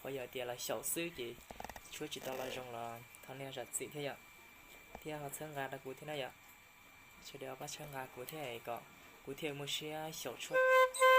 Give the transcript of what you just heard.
Qhov yog tias los xyaum xwb ces tshuab tsis tau los zoo los thov nej zam txim thiab yom, thiab ho txhawb nqa rau kuv thiab na yom. Sawv daws pab txhawb nqa kuv thiab kom kuv thiaj muaj siab xyaum tshuab.